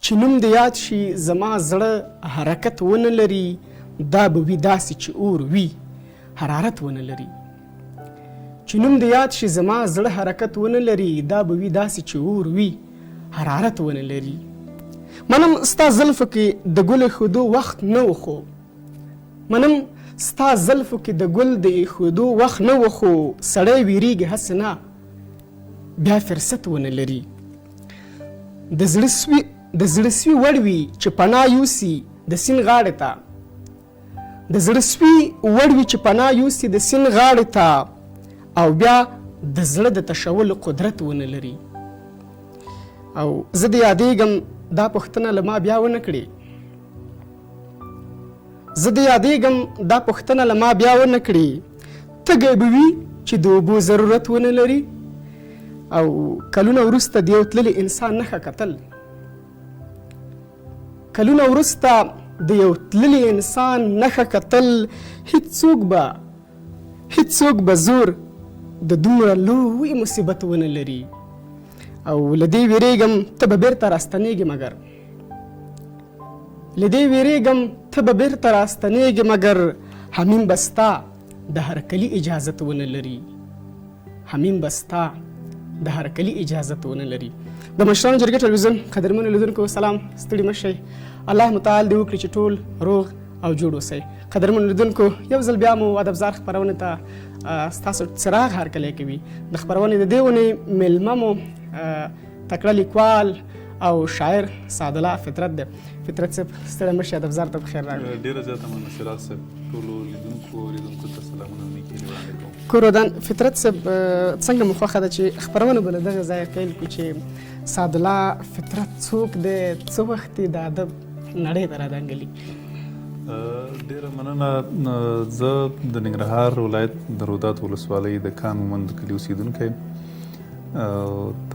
چې نوم دې یاد شي زما زړه حرکت ونه لري، دا به وي داسې چې اور وي حرارت ونه لري. چې نوم دې یاد شي زما زړه حرکت ونه لري، دا به وي داسې چې اور وي حرارت ونه لري. منم ستا زلفو کې د ګل ایښودو وخت نه و، خو منم ستا زلفو کې د ګل د ایښودو وخت نه و، خو سړی ویریږي هسې نه بیا فرصت ونه لري. د زړه سوي د زړه سوي وړ وي چې پناه یوسي د سین غاړې ته، د زړه سوي وړ وي چې پناه یوسي د سین غاړې ته، او بیا د زړه د تشولو قدرت ونه لري. او زه دې یادېږم دا پوښتنه له ما بیا ونه کړې، زه دې یادېږم دا پوښتنه له ما بیا ونه کړې، تږی به وي چې د اوبو ضرورت ونه لري. او کلونه وروسته د یو تللي انسان نښه کتل، کلونه وروسته د یو تللي انسان نښه کتل، هیڅوک به هیڅوک به زور د دومره لوی مصیبت ونه لري. او له دې ویرېږم ته به بېرته راستنېږې، مګر له دې ویرېږم ته به بېرته راستنېږې، مګر حمیم به ستا د هرکلي اجازت ونه لري، حمیم به ستا د هرکلي اجازت ونه لري. د مشرانو جرګې ټلویزیون قدرمنو لیدونکو سلام، ستړي مه شئ، الله متعال دې وکړي چې ټول روغ او جوړ اوسئ. قدرمنو لیدونکو یو ځل بیا مو ادبزار خپرونې ته ستاسو څراغ هرکلی کوي. د خپرونې د دې اونۍ مېلمه مو تکړه لیکوال او شاعر سعدالله فطرت دی. فطرت صاحب ستړی مه شئ، ادبزار ته په خیر راغلی. ډېره زیاته مننه څراغ صاحب، ټولو لیدونکو او اورېدونکو ته سلامونه او نیکې هیلې وړاندې کوم. کورودان فطرت صاحب څنګه مو خوښه ده چې خپرونه به له دغه ځایه پیل کړو چې سعدالله فطرت څوک دی، څه وخت یې د ادب نړۍ ته رادانګلي؟ ډېره مننه. زه د ننګرهار ولایت د رودات ولسوالۍ د کان مومند کلي اوسېدونکی یم.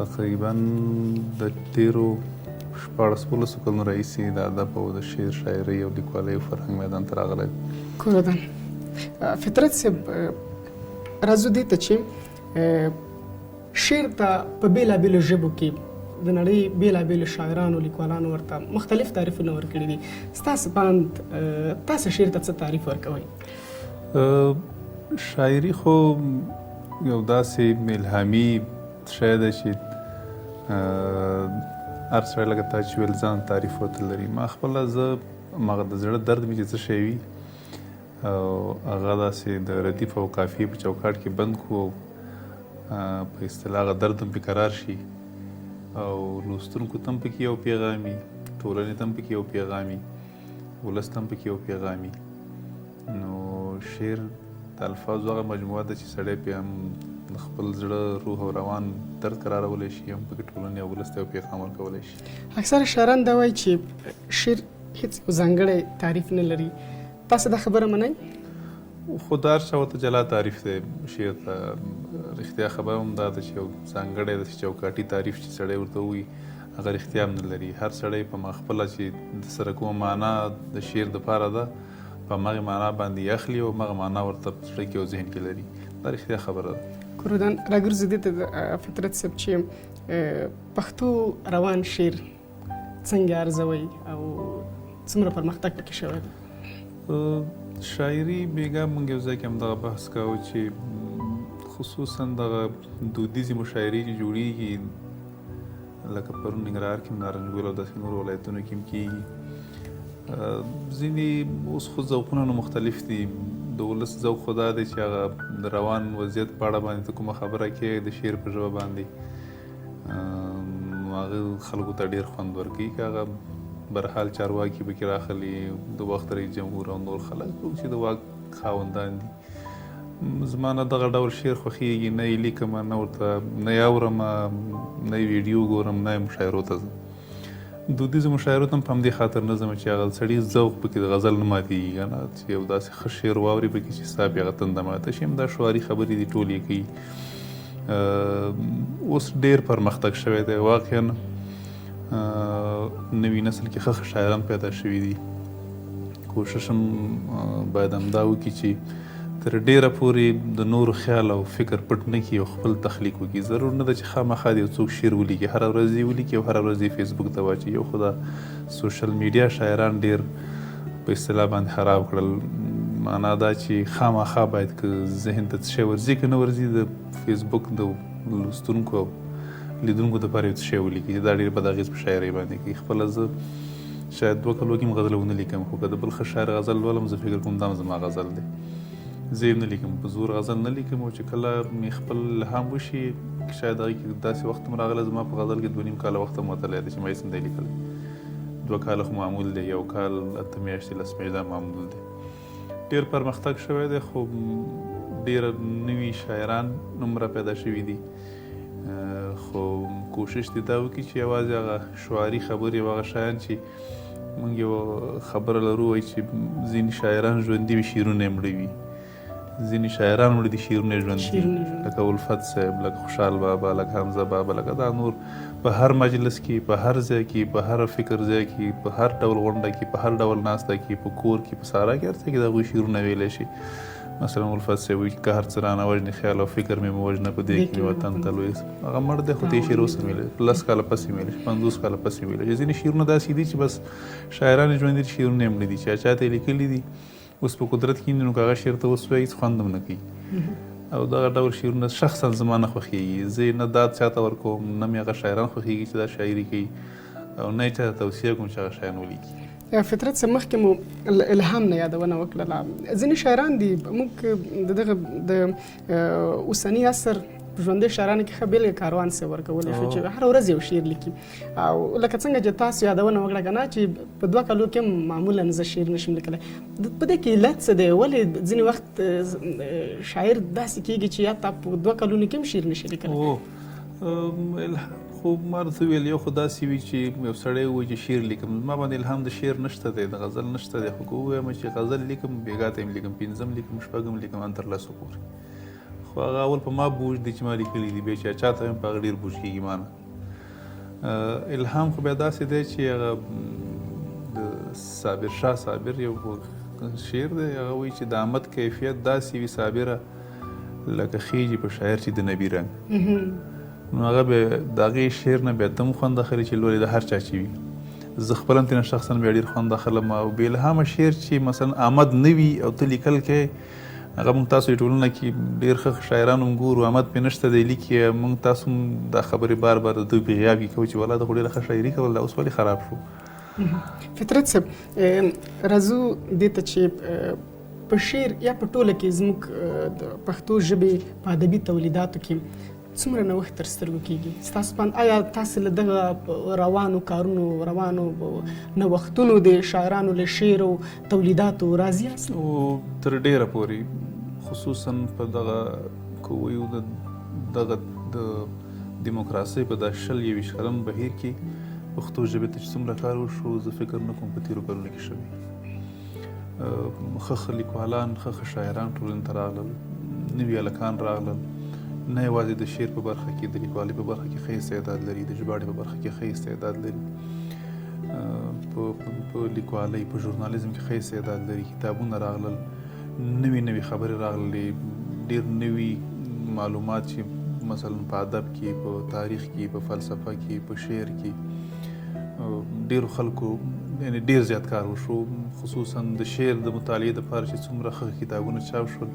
تقریبا د تېرو 16 ولسو کلونو راهیسې د ادب او د شعر، شاعرۍ او لیکوالۍ او فرهنګ میدان ته راغلی یم. کورودان فطرت صاحب راځو دې ته چې شعر ته په بېلابېلو ژبو کې د نړۍ بېلابېلو شاعرانو لیکوالانو ورته مختلف تعریفونه ورکړي دي. ستاسو په اند تاسو شعر ته څه تعریف ورکوئ؟ شاعري خو یو داسې الهامي شی دی چې هر سړی لکه تا چې ویل ځان تعریف ورته لري. ما خپله زه هماغه د زړه درد مې چې څه شی وي او هغه داسې د ردیف او قافیې په چوکاټ کې بند کړو او په اصطلاح هغه درد هم پرې کرار شي او لوستونکو ته هم پکې یو پیغام وي، ټولنې ته هم پکې یو پیغام وي، ولس ته هم پکې یو پیغام وي. نو شعر د الفاظو هغه مجموعه ده چې سړی پرې هم د خپل زړه، روح او روان درد کرارولی شي، هم پکې ټولنې او ولس ته یو پیغام ورکولی شي. اکثره شاعران دا وایي چې شعر هیڅ ځانګړی تعریف نه لري، تاسو دا خبره منئ؟ خو دا هر چا ورته جلا تعریف دی شعر ته. رښتیا خبره هم دا ده چې یو ځانګړی داسې چوکاټي تعریف چې سړی ورته ووایي هغه رښتیا هم نه لري. هر سړی په ما خپله چې د سره کومه معنا د شعر دپاره ده په هماغې معنا باندې یې اخلي او هماغه معنا ورته په زړه کې او ذهن کې لري. دا رښتیا خبره ده. کورودان راګرځو دې ته فطرت صاحب چې پښتو روان شعر څنګه ارزوئ او څومره پرمختګ پکې شوی دی؟ شاعري بېګا موږ یو ځای کې همدغه بحث کاوه چې خصوصا دغه دودیزې مشاعرې چې جوړېږي لکه پرون ننګرهار کې هم نارنج ګل او داسې نورو ولایتونو کې هم کېږي، ځینې اوس خو ذوقونه نو مختلف دي. د ولس ذوق خو دا دی چې هغه د روان وضعیت په اړه باندې ته کومه خبره کوې د شعر په ژبه باندې هغه خلکو ته ډېر خوند ورکوي، که هغه برحال چارواکي پکې راخلي، د وخت رئیس جمهور او نور خلک څوک چې د واک خاوندان دي. زما نه دغه ډول شعر خوښېږي، نه یې لیکم، نه ورته نه یې اورم، نه یې ویډیو ګورم، نه یې مشاعرو ته ځم. دودیزو مشاعرو ته هم په همدې خاطر نه ځم چې هغه سړي ذوق پکې د غزل نه ماتېږي، که نه چې یو داسې ښه شعر واوري پکې چې ستا پرې هغه تنده ماته شي. همدا شعاري خبرې دي ټول یې کوي. اوس ډېر پرمختګ شوی دی واقعا، نوي نسل کې ښه ښه شاعران پیدا شوي دي. کوشش هم باید همدا وکړي چې تر ډېره پورې د نورو خیال او فکر پټ نه کړي او خپل تخلیق وکړي. ضرور نه ده چې خامخا دې یو څوک شعر ولیکي، هره ورځ یې ولیکي او هره ورځ یې فیسبوک ته واچوي. یو خو دا سوشل میډیا شاعران ډېر په اصطلاح باندې خراب کړل. معنا دا چې خامخا باید که ذهن ته څه شی ورځي که نه ورځي، د فیسبوک د لوستونکو او لیدونکو دپاره یو څه شی ولیکي، چې دا ډېر بد اغېز په شاعرۍ باندې کوي. خپله زه شاید 2 کلو کې هم غزل ونه لیکم، خو که د بل ښه شاعر غزل لولم زه فکر کوم دا هم زما غزل دی، زه یې نه لیکم، په زور غزل نه لیکم. او چې کله مې خپل الهام وشي، شاید هغې کې داسې وخت هم راغلی زما په غزل کې 2.5 کاله وخت هم وتلی دی چې ما هېڅ نه دی لیکلی. 2 کاله خو معمول دی، 1 کال 8 میاشتې 10 میاشتې دا معمول دی. ډېر پرمختګ شوی دی، خو ډېر نوي شاعران هم را پیدا شوي دي. خو کوشش دې دا وکړي چې یوازې هغه شعاري خبرې او هغه شیان چې موږ یوه خبره لرو، وایي چې ځینې شاعران ژوندي وي شعرونه یې مړه وي، ځینې شاعران مړه دي شعرونه یې ژوندي دي، لکه الفت صاحب، لکه خوشحال بابا، لکه حمزه بابا، لکه دا نور. په هر مجلس کې، په هر ځای کې، په هر فکر ځای کې، په هر ډول غونډه کې، په هر ډول ناسته کې، په کور کې، په سارا کې، هر ځای کې د هغوی شعرونه ویلی شي. مثلا الفت صاحب وایي که هر څه رانه وژنې خیال او فکر مې مه وژنه، په دې کې مې وطن ته لوی. هغه مړ دی خو دې شعر اوس هم ویلی، 10 کاله پس یې ویلی شي، 50 کاله پس یې ویلی شي. ځینې شعرونه داسې دي چې بس شاعران یې ژوندي دي، شعرونه یې مړه دي، چې چا ته یې لیکلي دي اوس په قدرت کې نه، نو که هغه شعر ته اوس وایي هېڅ خوند هم نه کوي. او دغه ډول شعرونه شخصا زما نه خوښېږي. زه یې نه داد چا ته ورکوم، نه مې هغه شاعران خوښېږي چې دا شاعري کوي، او نه یې چا ته توصیه کوم چې هغه شیان ولیکي. فطرت څه مخکې مو الهام نه یادونه وکړله. ځینې شاعران دي، موږ د دغه د اوسني عصر ژوندۍ شاعرانو کې ښه بېلګه کاروان صاحب ورکولی شو چې هره ورځ یو شعر لیکي. او لکه څنګه چې تاسو یادونه وکړه که نه چې په 2 کلو کې هم معمولا زه شعر نشم لیکلی، په دې کې علت څه دی؟ ولې ځینې وخت شاعر داسې کېږي چې حتی په 2 کلونو کې هم شعر نشي لیکلی؟ الهام خو ما درته وویل، یو خو داسې وي چې یو سړی ووایي چې شعر لیکم، زما باندې الهام د شعر نشته دی، د غزل نشته دی، خو که ووایم چې غزل لیکم، بېګا ته یې هم لیکم، 5 لیکم، 6 لیکم، ان تر 10 پورې. خو هغه اول په ما بوج دی چې ما لیکلي دي، بیا چې چا ته وایم په هغه ډېر بوج کېږي ما نه. الهام خو بیا داسې دی چې هغه د صابر شاه صابر یو شعر دی، هغه وایي چې د آمد کیفیت داسې وي صابره لکه خیژي په شاعر چې د نبي رنګ. نو هغه به د هغې شعر نه بیا تم خوند اخلي چې لولي د هر چا چې وي. زه خپل هم ترېنه شخصا بیا ډېر خوند اخلم. او بې الهامه شعر چې مثلا آمد نه وي او ته لیکل کوې، هغه موږ تاسو یې ټولنه کې ډېر ښه ښه شاعران هم ګورو، آمد پرې نشته دی لیکي. موږ تاسو هم دا خبرې بار بار د دوی په غیاب کې کوو چې والله دا خو ډېره ښه شاعري کوله، دا اوس ولې خراب شو؟ فطرت صاحب، راځو دې ته چې په شعر یا په ټوله کې زموږ د پښتو ژبې په ادبي تولیداتو کې څومره نوښت تر سترګو کېږي؟ ستاسو په اند آیا تاسې له دغه روانو کارونو، روانو نوښتونو د شاعرانو له شعر او تولیداتو راضي یاست؟ او تر ډېره پورې، خصوصا په دغه که وایو دغه د دیموکراسۍ په دا 20 کلن بهیر کې پښتو ژبې ته چې څومره کار وشو، زه فکر نه کوم په تېرو کلونو کې شوی. ښه ښه لیکوالان، ښه ښه شاعران ټولنې ته راغلل، نوي هلکان راغلل، نه یوازې د شعر په برخه کې، د لیکوالۍ په برخه کې ښه استعداد لري، د ژباړې په برخه کې ښه استعداد لري، په لیکوالۍ، په ژورنالیزم کې ښه استعداد لري. کتابونه راغلل، نوې نوې خبرې راغللې، ډېر نوي معلومات چې مثلا په ادب کې، په تاریخ کې، په فلسفه کې، په شعر کې ډېرو خلکو یعنې ډېر زیات کار وشو. خصوصا د شعر د مطالعې دپاره چې څومره ښه کتابونه چاپ شول،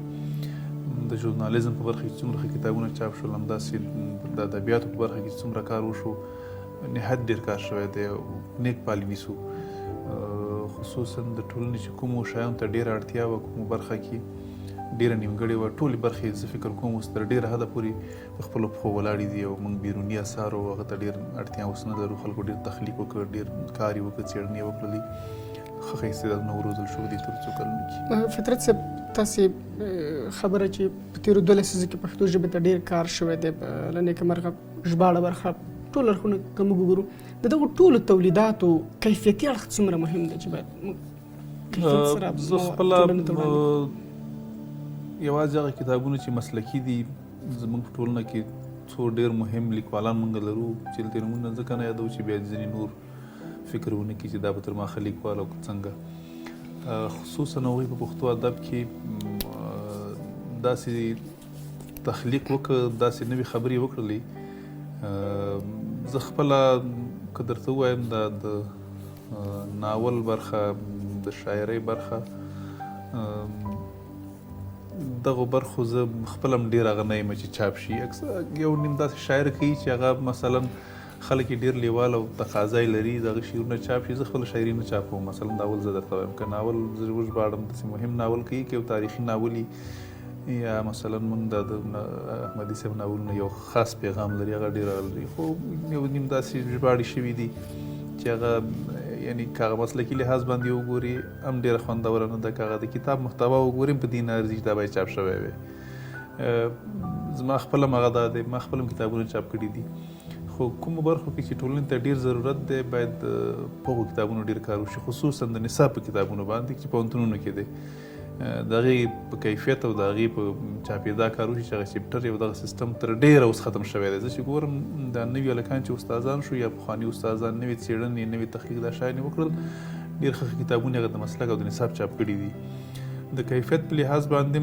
د ژورنالیزم په برخه کې څومره ښه کتابونه چاپ شول، همداسې د ادبیاتو په برخه کې څومره کار وشو، نهایت ډېر کار شوی دی او نیک پال نیسو. خصوصا د ټولنې چې کومو شیانو ته ډېره اړتیا وه، کومو برخه کې ډېره نیمګړې وه، ټولې برخې زه فکر کوم اوس تر ډېره حده پورې په خپلو پښو ولاړې دي او موږ بیروني اثارو هغه ته ډېر اړتیا اوس نه لرو. خلکو ډېر تخلیق وکړ، ډېر کار یې وکړ، څېړنې یې وکړلې، ښه ښه استعدادونه وروزل شو دې تېرو څو کلونو کې. فطرت صاحب، تاسې خبره چې په تېرو 2 لسیزو کې پښتو ژبې ته ډېر کار شوی دی، له نېکه مرغه ژباړه برخه ټول اړخونه که موږ وګورو، د دغو ټولو تولیداتو کیفیتي اړخ څومره مهم دی چې باید موږ کیفیت سره زه خپله ټولنې ته وړاندې کړو؟ یوازې هغه کتابونه چې مسلکي دي، زموږ په ټولنه کې څو ډېر مهم لیکوالان موږ لرو چې دلته یې نومونه ځکه نه یادوو چې بیا ځینې نور فکر ونه کړي چې دا به تر ما ښه لیکوال او که څنګه. خصوصا هغوی په پښتو ادب کې داسې تخلیق وکړ، داسې نوې خبرې وکړلې. زه خپله که درته ووایم دا د ناول برخه، د شاعرۍ برخه، دغو برخو زه خپله هم ډېر هغه نه یم چې چاپ شي. یو نیم داسې شاعر کوي چې هغه مثلا خلک یې ډېر لیواله او تقاضا یې لري د هغه شعرونه چاپ شي. زه خپله شاعري نه چاپوم. مثلا ناول زه درته وایم، که ناول زه وژباړم داسې مهم ناول کوي که یو تاریخي ناول یا مثلا موږ د احمدي صاحب ناولونه یو خاص پیغام لري، هغه ډېر هغه لري. خو یو نیم داسې ژباړې شوي دي چې هغه یعنی که هغه مسلکي لحاظ باندې وګوري هم ډېره خوندوره نه ده، که هغه د کتاب محتوا وګوري په دې نه ارزي چې دا باید چاپ شوی وي. زما خپله هم هغه دا دی، ما خپل هم کتابونه چاپ کړي دي، خو کومو برخو کې چې ټولنې ته ډېر ضرورت دی باید په هغو کتابونو ډېر کار وشي، خصوصا د نصاب په کتابونو باندې چې پوهنتونونو کې دی، د هغې په کیفیت او د هغې په چاپېدا کار وشي چې هغه chapter یو دغه سیستم تر ډېره اوس ختم شوی دی. زه چې ګورم دا نوي هلکان چې استادان شو یا پخواني استادان نوې څېړنې، نوې تحقیق دا شیان یې وکړل، ډېر ښه ښه کتابونه هغه د مسلک او د نصاب چاپ کړي دي. د کیفیت په لحاظ باندې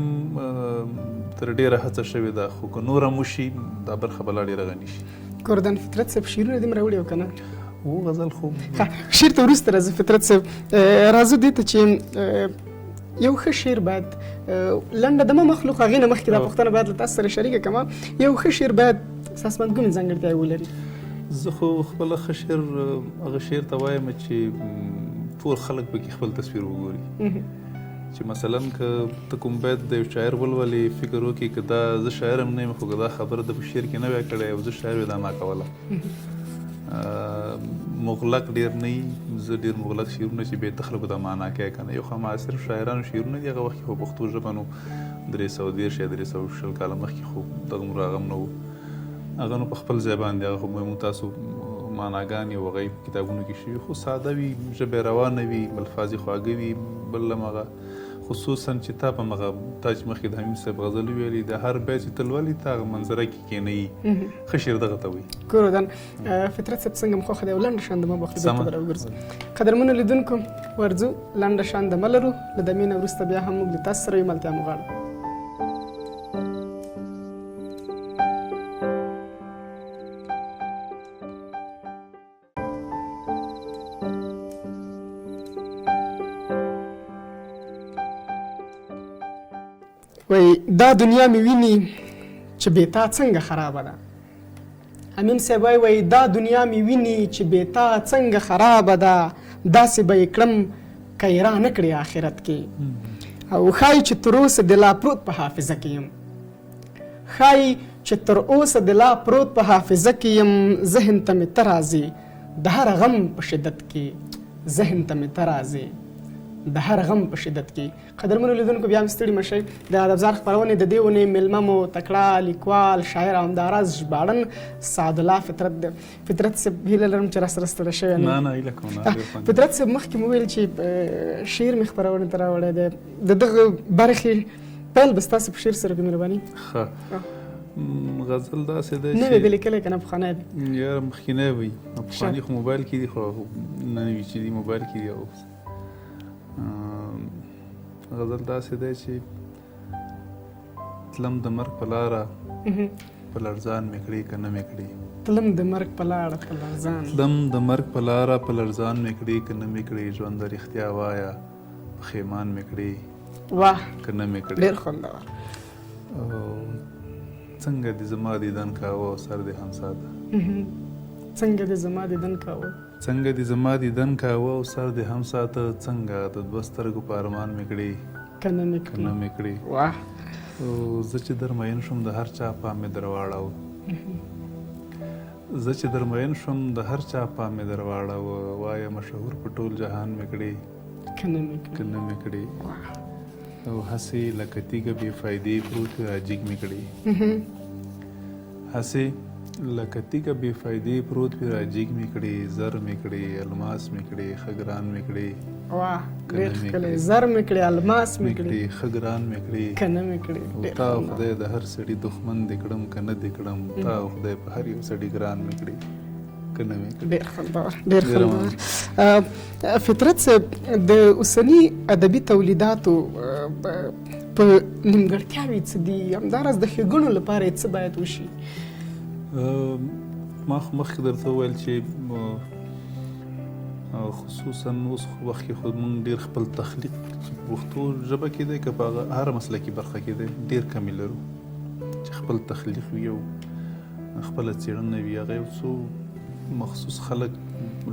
تر ډېره هڅه شوې ده، خو که نور هم وشي دا برخه به لا ډېره غني شي. ګوردان فطرت صاحب شعرونه دې هم راوړي او که نه؟ و غزل خو شعر ته وروسته راځو. فطرت صاحب راځو دې ته چې یو ښه شعر باید لنډه دمه مخلوق هغې نه مخکې دا پوښتنه باید له تاسو سره شریکه کړم، یو ښه شعر باید اساسمند کومې ځانګړتیاوې ولري؟ زه خو خپله ښه شعر هغه شعر ته وایم چې ټول خلک پکې خپل تصویر وګوري. چې مثلا که ته کوم بیت د یو شاعر ولولې فکر وکړې که دا زه شاعر هم نه یم، خو که دا خبره ده په شعر کې نه وای کړی او زه شاعر وای دا ما کوله. مغلق ډېر نه وي، زه ډېر مغلق شعرونه چې بیا ته خلکو ته معنا کوې که نه. یو خو معاصر شاعرانو شعرونه دي، هغه وخت کې خو پښتو ژبه نو 330 یا 320 کاله مخکې خو دغومره هغه هم نه و، هغه نو په خپل ځای باندې هغه خو موږ تاسو معناګانې او هغه یې په کتابونو کې شوي، خو ساده وي، ژبه یې روانه وي، الفاظ یې خواږه وي. بل هم هغه خصوصا چې تا په مغه تا چې مخکې د حمیم صاحب غزل ویلې، د هر بیت چې ته لولې ته هغه منظره کې کښېنوي، ښه شعر دغه ته وایي. ګورودان فطرت صاحب څنګه مو خوښه دی؟ یو لنډه شان دمه به خو بیرته راوګرځو. قدرمنو لیدونکو ورځو لنډه شان دمه لرو، له دمې نه وروسته بیا هم موږ له تاسو سره یو ملتیا مو غواړو. وایي دا دنیا مې ویني چې بې تا څنګه خرابه ده. امین صاحب وایي وایي دا دنیا مې ویني چې بې تا څنګه خرابه ده، داسې به یې کړم که یې را نه کړې آخرت کې، او ښایي چې تر اوسه د لا پروت په حافظه کې یم، ښایي چې تر اوسه د لا پروت په حافظه کې یم، ذهن ته مې ته راځې د هر غم په شدت کې، ذهن ته مې ته راځې د هر غم په شدت کې. قدرمنو لیدونکو بیا هم ستړي مه شئ، د ادبزار خپرونې د دې اونۍ مېلمه مو تکړه لیکوال، شاعر او همداراز ژباړن سعدالله فطرت دی. فطرت صاحب هیله لرم چې راسره ستړی شوی نه؟ نه هیله کوم. فطرت صاحب مخکې مو وویل چې شعر مې خپرونې ته راوړی دی، د دغه برخې پیل به ستاسو په شعر سره وکړي مهرباني. ښه غزل داسې دی نوی دی لیکلی که نه پخوانی دی؟ یاره مخکینی وي، پخوانی خو موبایل کې دي، خو نه نوي چې دي موبایل کې دي. او غزل داسې دی چې تلم د مرګ په لاره په لړزان مې کړې که نه مې کړې، تلم د مرګ په لاره په لړزان، تلم د مرګ په لاره په لړزان مې کړې که نه مې کړې، ژوند رښتیا وایه پښیمان مې کړې، واه که نه مې کړې. ډېر خوندور. څنګه دې زما دیدن کاوه او سر دې هم ساته، څنګه دې زما دیدن کاوه، څنګه دې زما دیدن کاوه او سر دې هم ساته، څنګه د دوه سترګو په ارمان مې کړې که نه مې کړې، که نه مې کړې. واه. زه چې درمین شوم د هر چا پام مې درواړاوه، زه چې درمین شوم د هر چا پام مې درواړاوه، وایه مشهور په ټول جهان مې کړې که نه مې کړې، که نه مې کړې. او هسې لکه تیږه بې فایدې پروت وي راجیګ مې کړې، هسې لکه تیږه بې فایدې پروت وي راجیګ مې کړې، زر مې کړې، الماس مې کړې، ښه ګران مې کړې. واه ډېر ښکلی. زر مې کړې، الماس مې کړې، ښه ګران مې کړې، که نه مې کړې. تا او خدای د هر سړي دښمن دې کړم که نه دې کړم، تا او خدای په هر یو سړي ګران مې کړې که نه مې کړې. ډېر خوندور، ډېر خوندور. فطرت صاحب د اوسني ادبي تولیداتو په نیمګړتیاوې څه دي، همداراز د ښېګڼو لپاره یې څه باید وشي؟ ما خو مخکې درته وویل چې خصوصا اوس وخت کې خو موږ ډېر خپل تخلیق چې په پښتو ژبه کې دی که په هغه هره مسلکي برخه کې دی ډېر کمې لرو چې خپل تخلیق وي او خپله څېړنه وي. هغه یو څو مخصوص خلک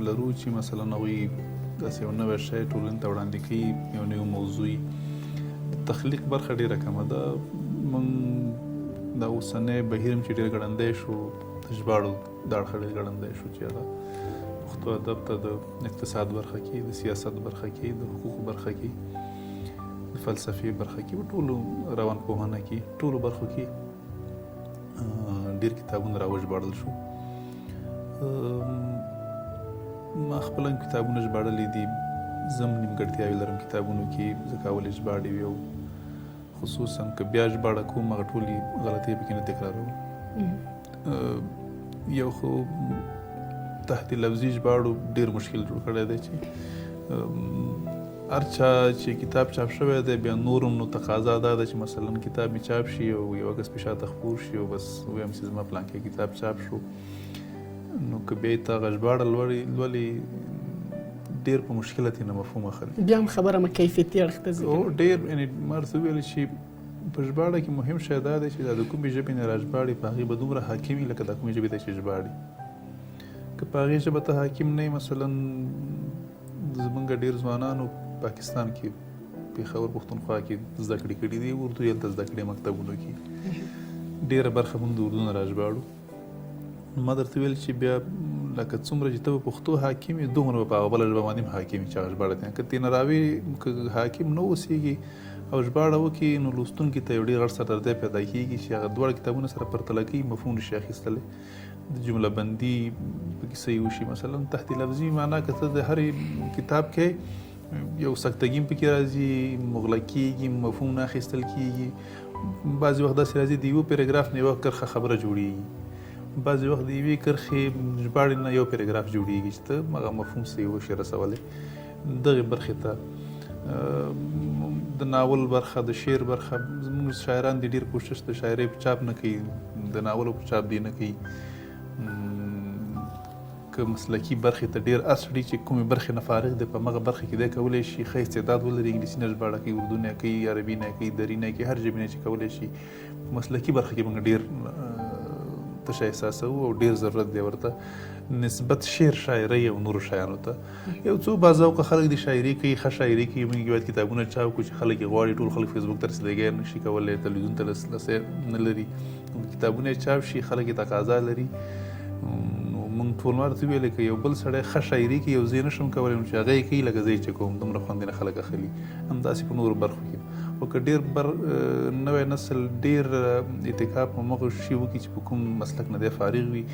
لرو چې مثلا هغوی داسې یو نوی شی ټولنې ته وړاندې کوي، یو نوی موضوع. د تخلیق برخه ډېره کمه ده. موږ دا اوسنی بهیر هم چې ډېر ګړندی شو، د ژباړو دا اړخه ډېر ګړندی شو چې هغه پښتو ادب ته د اقتصاد برخه کې، د سیاست برخه کې، د حقوقو برخه کې، د فلسفې برخه کې، په ټولو روانپوهنه کې، ټولو برخو کې ډېر کتابونه راوژباړل شو. ما خپل هم کتابونه ژباړلي دي، زه هم نیمګړتیاوې لرم کتابونو کې، ځکه اول یې ژباړې وي او خصوصا که بیا ژباړه کوم هغه ټولې غلطۍ پکې نه تکراروم. یو خو تحت لفظي ژباړو ډېر مشکل جوړ کړی دی چې هر چا چې کتاب چاپ شوی دی بیا نور هم نو تقاضا دا ده چې مثلا کتاب مې چاپ شي او یو کس په شاته خپور شي او بس ووایم چې زما پلانکی کتاب چاپ شو، نو که بیا یې ته هغه ژباړه لولې ډېر په مشکله ترې نه مفهوم اخلي. بیا هم خبره مه کیفیتي اړخ ته ځي. ډېر یعنې ما ورته وویل چې په ژباړه کې مهم شی دا دی چې دا د کومې ژبې نه راژباړې په هغې به دومره حاکم وي لکه د کومې ژبې ته چې ژباړي. که په هغې ژبه ته حاکم نه یې، مثلا زمونږ ډېر ځوانانو پاکستان کې پېښور پښتونخوا کې زده کړې کړې دي، اردو یې هلته زده کړې مکتبونو کې، ډېره برخه موږ د اردو نه راژباړو. ما درته ویل چې بیا لکه څومره چې ته په پښتو حاکم یې دومره به په هغه بله ژبه باندې هم حاکم یې چې هغه ژباړه ترې که ترې نه راوې، که حاکم نه اوسېږي او ژباړه وکړي نو لوستونکي ته یو ډېر غټ سردردی پیدا کېږي چې هغه دواړه کتابونه سره پرتله کوي مفهوم نشي اخیستلی، د جمله بندي پکې صحیح وشي. مثلا تحت لفظي معنا که ته د هرې کتاب کې یو سکتګي هم پکې راځي، مغلق کېږي، مفهوم نه اخیستل کېږي. بعضې وخت داسې راځي د یوه پیراګراف نه یوه کرښه خبره جوړېږي، بعضې وخت د یوې کرښې ژباړې نه یو پیراګراف جوړېږي چې ته هغه مفهوم صحیح وشي رسولی. دغې برخې ته د ناول برخه، د شعر برخه، زموږ شاعران دي ډېر کوشش د شاعرۍ په چاپ نه کوي، د ناولو په چاپ دی نه کوي. که مسلکي برخې ته ډېر اس وړي چې کومې برخې نه فارغ دی په همغه برخه کې دی کولی شي ښه استعداد ولري، انګلیسي نه ژباړه کوي، اردو نه کوي، عربي نه کوي، دري نه کوي، هر ژبې نه چې کولی شي. په مسلکي برخه کې موږ ډېر تشه احساسوو او ډېر ضرورت دی ورته نسبت شعر، شاعرۍ او نورو شیانو ته. یو څو باذوقه خلک دي شاعري کوي، ښه شاعري کوي، موږ باید کتابونه چاپ کړو چې خلک یې غواړي. ټول خلک فیسبوک ته رسیدګی نه شي کولی، تلویزیون ته لاسرسی نه لري، کتابونه یې چاپ شي، خلک یې تقاضا لري. نو موږ ټول ما ورته وویل که یو بل سړی ښه شاعري کوي او زه یې نه شم کولی نو چې هغه یې کوي لکه زه یې چې کوم، دومره خوند یې نه خلک اخلي. همداسې په نورو برخو کې. خو که ډېر نوی نسل ډېر اتکا په همغو شي وکړي چې په کوم مسلک نه دی فارغ وي،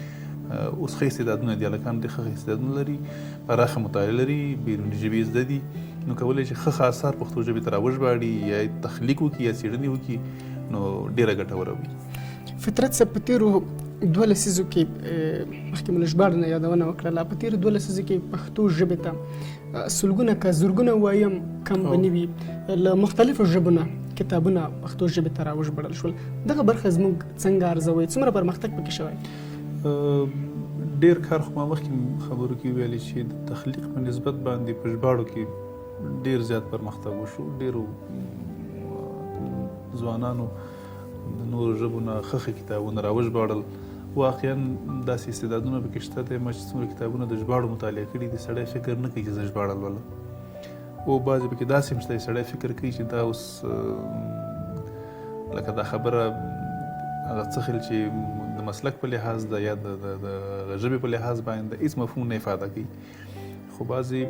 اوس ښه استعدادونه دي، هلکان ډېر ښه استعدادونه لري، پراخه مطالعه لري، بیروني ژبې یې زده دي، نو کولی شي ښه ښه اثار پښتو ژبې ته راوژباړي یا تخلیق وکړي یا څېړنې وکړي، نو ډېره ګټوره وي. فطرت صاحب، په تېرو دوه لسیزو کې مخکې مو له ژباړې نه یادونه وکړله، په تېرو دوه لسیزو کې پښتو ژبې ته سلګونه که زرګونه وایم کم به نه وي له مختلفو ژبو نه کتابونه پښتو ژبې ته راوژباړل شول. دغه برخه زموږ څنګه ارزوئ، څومره پرمختګ پکې شوی؟ ډېر کار خو ما مخکې خبرو کې ویلې چې د تخلیق په نسبت باندې په ژباړو کې ډېر زیات پرمختګ وشو. ډېرو ځوانانو د نورو ژبو نه ښه ښه کتابونه راوژباړل. واقعا داسې استعدادونه پکې شته دی، ما چې څومره کتابونه د ژباړو مطالعه کړي دي سړی فکر نه کوي چې زه ژباړه لولم، او بعضې پکې داسې هم شته چې سړی فکر کوي چې دا اوس لکه دا خبره هغه څه خل چې د مسلک په لحاظ ده یا د ژبې په لحاظ باندې هېڅ مفهوم نه افاده کوي. خو بعضې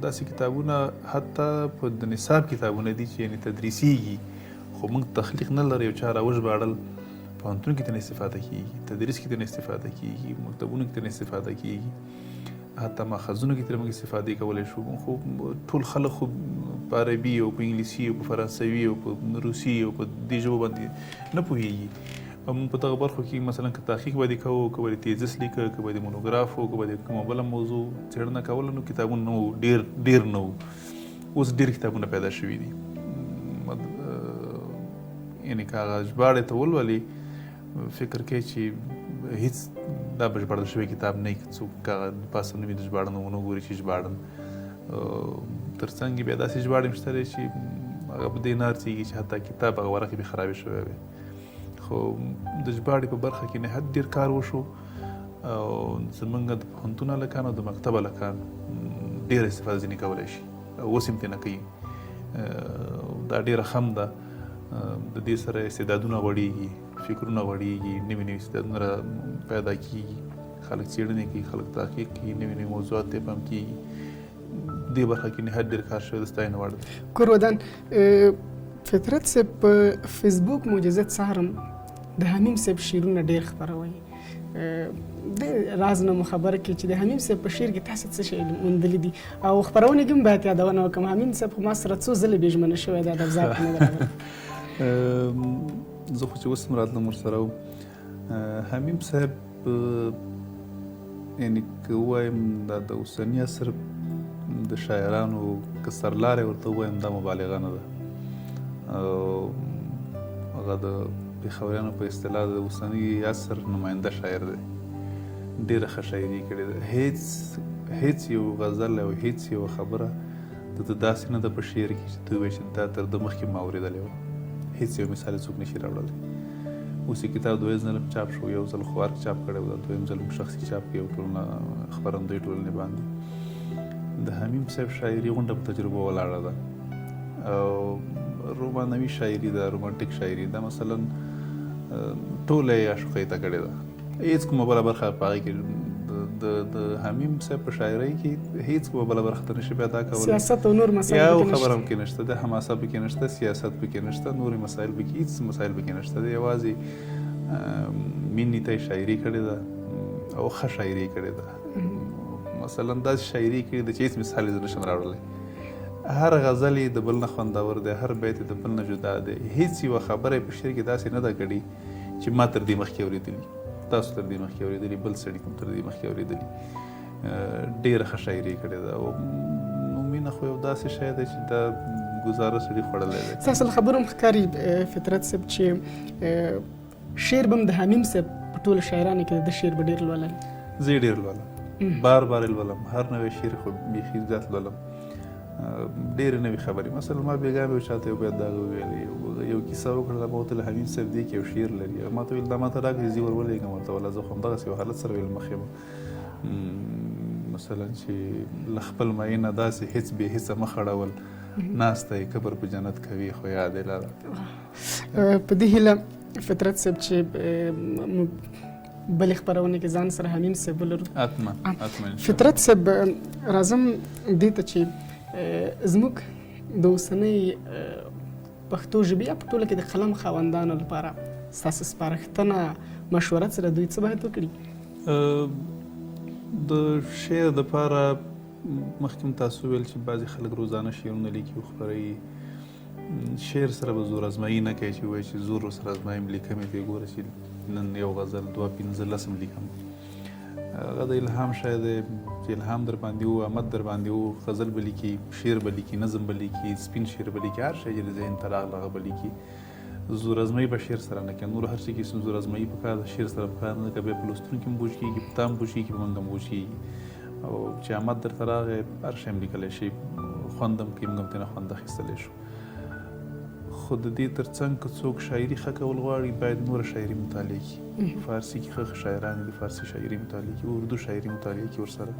داسې کتابونه حتی په د نصاب کتابونه دي چې یعنې تدریسیږي، خو موږ تخلیق نه لرو، یو چا راوژباړل پوهنتون کې ترې استفاده کېږي، تدریس کې ترې استفاده کېږي، مکتبونو کې ترې استفاده کېږي، حتی ماخذونو کې ترې موږ استفادې کولی شو. خو ټول خلک خو په عربي او په انګلیسي او په فرانسوي او په روسي او په دې ژبو باندې نه پوهېږي. موږ په دغه برخو کې مثلا که تحقیق به دې کوو، که به دې تیزس لیکه، که به دې مونوګراف و، که به دې کومه بله موضوع څېړنه کوله، نو کتابونه نه وو، ډېر نه وو. اوس ډېر کتابونه پیدا شوي دي. یعنې که هغه ژباړې ته ولولي فکر کوي چې هیڅ دا به ژباړل شوی کتاب نه وي، که څوک هغه د پاسه نوم یې د ژباړن ونه ګوري چې ژباړن. ترڅنګ یې بیا داسې ژباړې هم شته دی چې هغه په دې نه ارزېږي چې حتی کتاب هغه ورقې بې خرابې شوی وي. خو د ژباړې په برخه کې نهایت ډېر کار وشو او زمونږ د پوهنتون هلکان او د مکتب هلکان ډېره استفاده ځینې کولی شي او اوس هم ترې نه کوي. دا ډېره خم ده، د دې سره استعدادونه غوړېږي، فکرونه غوړېږي، نوي نوي استعدادونه را پیدا کېږي، خلک څېړنې کوي، خلک تحقیق کوي، نوي نوي موضوعات ته پام کېږي. دې برخه کې نهایت ډېر کار شوی، د ستاینې وړ دی. کور ودان. فطرت صاحب په فیسبوک معجزه څارم، د همیم صاحب شعرونه ډېر خپروي. د راز نه مو خبر کړي چې د همیم صاحب په شعر کې تاسو څه شی موندلي دي، او خپرونې کې هم باید یادونه وکړم، همیم صاحب خو ما سره څو ځلې بې ژمنه شوی دی، ادبزاد نه دی راغلی. زه خو چې اوس هم راتلم ورسره وم. همیم صاحب یعنې که ووایم دا د اوسني عصر د شاعرانو که سرلاری ورته ووایم دا مبالغه نه ده. هغه د پېښوریانو په اصطلاح د اوسني عصر نماینده شاعر دی، ډېره ښه شاعري کړې ده. هیڅ یو غزل او هیڅ یوه خبره د ده داسې نه ده په شعر کې چې ته ووایې چې دا تر ده مخکې ما اورېدلې وه. هیڅ یو مثال یې څوک نشي راوړلی. اوس یې کتاب دویم ځل هم چاپ شو، یو ځل خو ارګ چاپ کړی و، دا دویم ځل هم شخصي چاپ کړي یو ټولنه خپرندوی ټولنې باندې. د همیم صاحب شاعري غونډه په تجربه ولاړه ده او رومانوي شاعري ده، رومانټیک شاعري ده. مثلا ټوله یې عاشقۍ ته کړې ده، هیڅ کومه بله برخه په هغې کې د همیم صاحب په شاعرۍ کې هیڅ کومه بله برخه ته نشي پیدا کولی. سیاست او نور مسایل یو خبره هم کې نشته، د حماسه پکې نشته، سیاست پکې نشته، نورې مسایل پکې، هیڅ مسایل پکې نشته. دی یوازې مینې ته یې شاعري کړې ده او ښه شاعري کړې ده. مثلا داسې شاعري کړې ده چې هیڅ مثال یې زه نشم راوړلی. هر غزل یې د بل نه خوندور دی، هر بیت یې د بل نه جدا دی. هیڅ یوه خبره یې په شعر کې داسې نه ده کړې چې ما تر دې مخکې اورېدلي، تاسو تر دې مخکې اورېدلي، بل سړي هم تر دې مخکې اورېدلي. ډېره ښه شاعري یې کړې ده. او نو مینه خو یو داسې شی دی چې دا ګزاره سړي خوړلی دی. ستاسو له خبرو هم ښکاري فطرت صاحب چې شعر به هم د همیم صاحب په ټولو شاعرانو کې د شعر به ډېر لولئ. زه یې ډېر لولم، بار بار یې لولم، هر نوی شعر خو بیخي زیات لولم. ډېرې نوې خبرې، مثلا ما بېګا مې یو چاته یو بیت دغه وویل، یو کیسه وکړله، ما ورته همیم صاحب دې کې یو شعر لري، ما ته ویل دا ما ته راکړه زه یې ور ولېږم ورته، ولا زه خو همدغسې یو حالت سره ویل مخ یم. مثلا چې له خپل معینه داسې هېڅ بې هېڅه مخ اړول، ناسته یې قبر په جنت کوي خو یاد یې لره. په دې هیله فطرت صاحب چې موږ بلې خپرونې کې ځان سره همیم صاحب ولرو. حتما. فطرت صاحب راځم دې ته چې زموږ د اوسنۍ پښتو ژبې یا په ټوله کې د قلم خاوندانو لپاره ستاسو سپارښتنه مشوره سره دوی څه باید وکړي؟ د شعر دپاره مخکې هم تاسو ویل چې بعضې خلک روزانه شعرونه لیکي او خپروي. شعر سره به زور ازمایي نه کوي چې ووایي چې زور ورسره ازمایم لیکم یې، ګوره چې نن یو غزل دوه پنځه لس هم لیکم. هغه د الهام شی دی چې الهام در باندې و، آمد در باندې و، غزل به لیکي، شعر به لیکي، نظم به لیکي، سپین شعر به لیکي، هر شی چې ذهن ته راغله هغه به لیکي. زور ازمایي به شعر سره نه کوي، نور هر څه کې زور ازمایي پکار ده، شعر سره پکار نه ده، که بیا په لوستونکي هم بوج کېږي، په تا هم بوج کېږي، په موږ هم بوج کېږي. او چې آمد درته راغی هر شی هم لیکلی شي، خوند هم کوي، موږ هم ترې نه خوند اخیستلی شو. خو د دې ترڅنګ که څوک شاعري ښه کول غواړي باید نوره شاعري مطالعه کړي. فارسي کې ښه ښه شاعران دي، فارسي شاعري مطالعه کړي، اردو شاعري مطالعه کړي، ورسره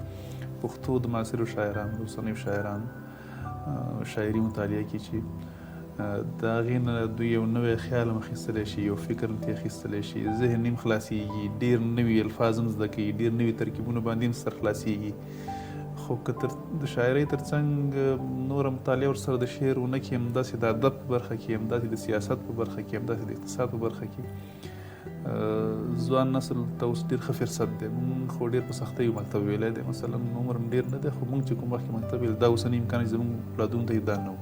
پښتو د معاصرو شاعرانو، د اوسنیو شاعرانو شاعري مطالعه کړي چې د هغې نه دوی یو نوی خیال هم اخیستلی شي، یو فکر هم ترې اخیستلی شي، ذهن هم خلاصېږي، ډېر نوي الفاظ هم زده کوي، ډېر نوي ترکیبونه باندې هم سر خلاصېږي. خو که تر د شاعرۍ ترڅنګ نوره مطالعه ورسره د شعر ونه کړي، همداسې د ادب په برخه کې، همداسې د سیاست په برخه کې، همداسې د اقتصاد په برخه کې، ځوان نسل ته اوس ډېر ښه فرصت دی. موږ خو ډېر په سختۍ مکتب ویلی دی، مثلا عمر مې ډېر نه دی، خو موږ چې کوم وخت کې مکتب ویل دا اوسنی امکان چې زموږ پلادونو ته یې دا نه و.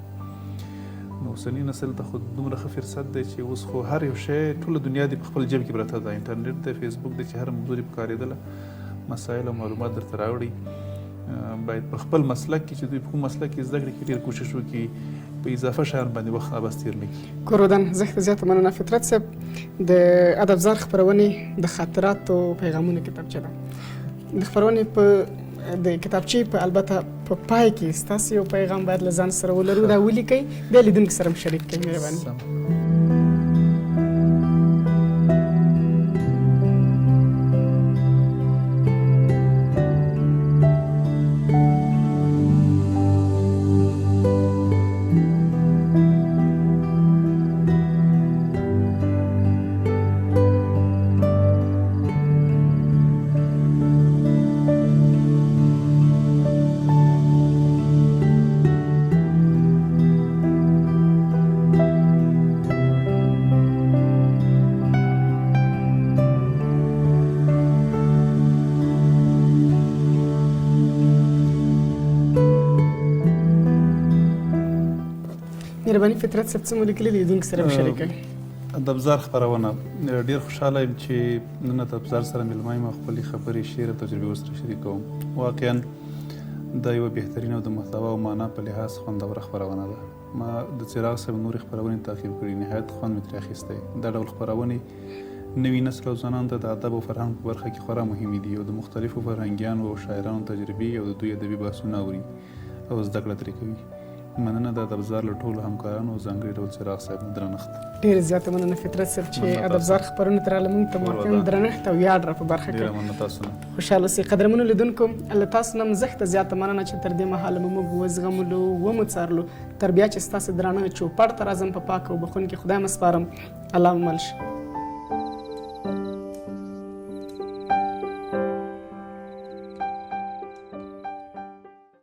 نو اوسني نسل ته خو دومره ښه فرصت دی چې اوس خو هر یو شی ټوله دنیا دې په خپل جیب کې پرته ده، انټرنیټ دی، فیسبوک دی، چې هر موضوع دې پکارېدله مسایل او معلومات درته راوړي. باید په خپل مسلک کې چې دوی په کوم مسلک کې زده کړې کوي ډېر کوشش وکړي، په اضافه شیانو باندې وخت عبث تېر نه کړي. کورودان زښته زیاته مننه فطرت صاحب. د ادبزار خپرونې د خاطراتو پیغامونو کتابچه ده. د خپرونې په د کتابچې په البته په پای کې ستاسو یو پیغام باید له ځان سره ولرو، دا ولیکئ، بیا لیدونکو سره هم شریک کړئ مهرباني. مهرباني فطرت صاحب، څه مو لیکلي دي لیدونکو سره به شریک کړئ. ادبزار خپرونه، ډېر خوشحاله یم چې نن ادبزار سره مېلمه یم او خپلې خبرې، شعر او تجربې ورسره شریکوم. واقعا دا یوه بهترینه او د محتوا او معنا په لحاظ خوندوره خپرونه ده. ما د څراغ صاحب نورې خپرونې تعقیب کړي، نهایت خوند مې ترې اخیستی. دا ډول خپرونې نوي نسل او ځوانانو ته د ادب او فرهنګ په برخه کې خورا مهمې دي او د مختلفو فرهنګیانو او شاعرانو تجربې او د دوی ادبي بحثونه اوري او زده کړه ترې کوي. مننه د ادبزار له ټولو همکارانو او ځانګړي ډول څراغ صاحب درنښت. ډېره زیاته مننه فطرت صاحب چې ادبزار خپرونې ته راغله، موږ ته واقعا درنښت او ویاړ را په برخه کړ. ډېره مننه تاسو نه. خوشحاله اوسئ. قدرمنو لیدونکو، له تاسو نه هم زښته زیاته مننه چې تر دې مهاله مو موږ وزغملو، ومو څارلو، تر بیا چې ستاسو درانه چوپړ ته راځم په پاک او بخښونکي خدای مو سپارم. الله مو مل شه.